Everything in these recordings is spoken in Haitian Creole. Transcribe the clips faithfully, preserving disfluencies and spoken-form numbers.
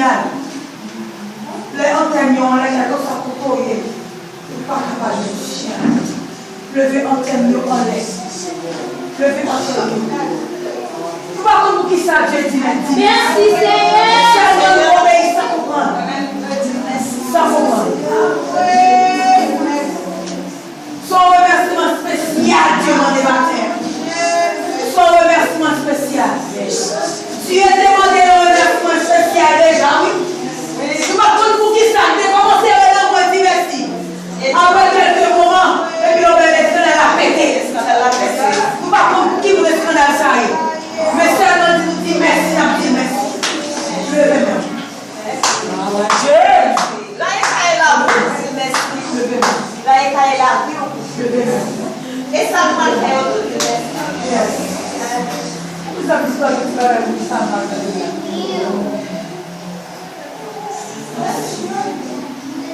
Lè antèn yo anlè, gade sa kote w ye. Ou pa ka pa jwenn chen. Leve antèn yo anlè. Leve antèn yo. Nou pa konn poukisa Dye di mèsi. Mèsi, Senyè. Sèlman nou obeyi san konprann. San konprann. Se yon remèsiman espesyal Dye mande maten an. Se yon remèsiman espesyal. Dye te mande yon remèsiman espesyal deja, wi. Nou pa konn poukisa, li te kòmanse rele mwen di mèsi. Apre kèlke moman, epi yon bèl eskandal la pete. Nou pa konn pou ki moun eskandal sa ye. Men sèlman di nou di mèsi, n ap di mèsi. Leve men w. Lave kay la pou di mèsi. Leve men w. Lave kay la pou di mèsi. E sa nou pral fè yo tout di mèsi. Yes. Poukisa Bib la di bagay pou sa m pa fè?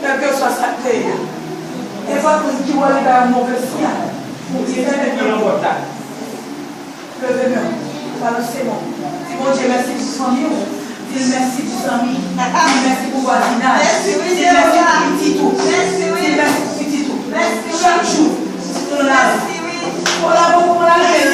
Kèlkeswa sa k te ye, e pa moun ki wè li bay yon move siyal. Ou byen fè nèg nan pòt la. Leve men w, balanse men w. Di Bondye mèsi pou fanmi w. Di l mèsi pou zanmi. Di l mèsi pou vwazinaj. Di l mèsi pou pitit ou. Di l mèsi pou pitit ou. Chak jou, si nou nan lari, kolabo pou mwen lave.